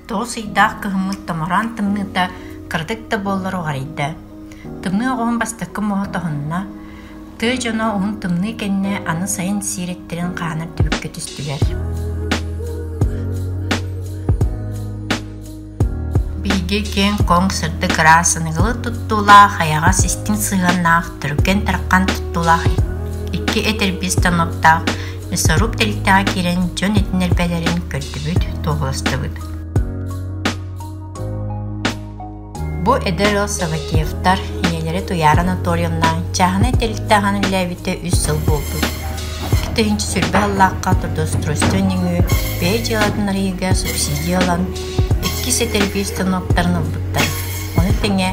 9 ыйдаах кыһыммыт томороон тымныыта кыратык да буоллар уҕарыйда. Тымныы оҕуһун бастакы муоһа тоһунна, тыа дьоно уһун тымныы кэннэ аны сайын сиир эттэрин хаанар түбүккэ түстүлэр. Биһиги киэҥ-куоҥ, сырдык ыраас аныгылыы туттуулаах, хайаҕас истиҥ сыһыаннаах, түргэн-тархан туттуулаах икки этэрбис станоктаах мясоруб тэрилтэҕэ киирэн дьон этин эрбэлэрин көрдүбүт, туоһуластыбыт. Бу эдэр ыал Савватеевтар ийэлэрэ Туйаара Анатольевна чааһынай тэрилтэ аһан үлэлээбитэ үс сыл буолбут. 2020 сыллаахха трудоустройство нөҥүө бэйэ дьыалатын арыйыыга субсидия ылан, иккис этэрбиэ станоктарын ылбыттар. Ону тэҥэ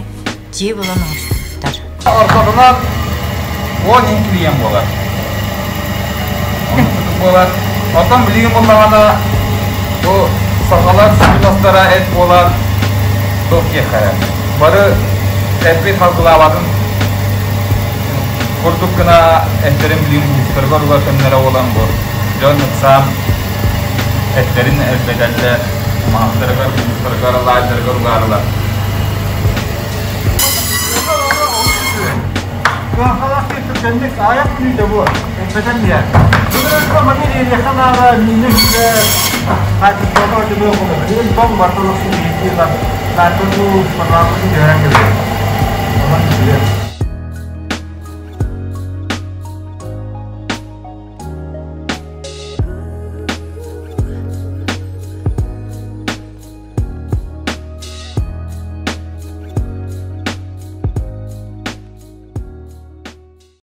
дьиэ булан оҥостубуттар. Ортотунан 10 клиент буолар. Буолар. Оттон билигин буллаҕына бу сахалар сүрүн эт буолан туох диэххэ бары эппит халгылаабатын курдук гына эттэрин билигин улуустарыгар уга көннөрө буолан бу дьон ыксаан эттэрин элбэтэллэр, маһахтарыгар, улуустарыгар, лаайдарыгар угаарылар. Кыахалаах түргэнник аҕыйах мүнүүтэ буо, элбэтэн биэр. Былырыҥҥы маны биэриэххэ наада миинэ үстэ хаачыстыбата оччотугар буолуо. Билигин тоҥ барыта олох син биирдии ылан, наардуу, парламент түһэрэн кэбиһэр.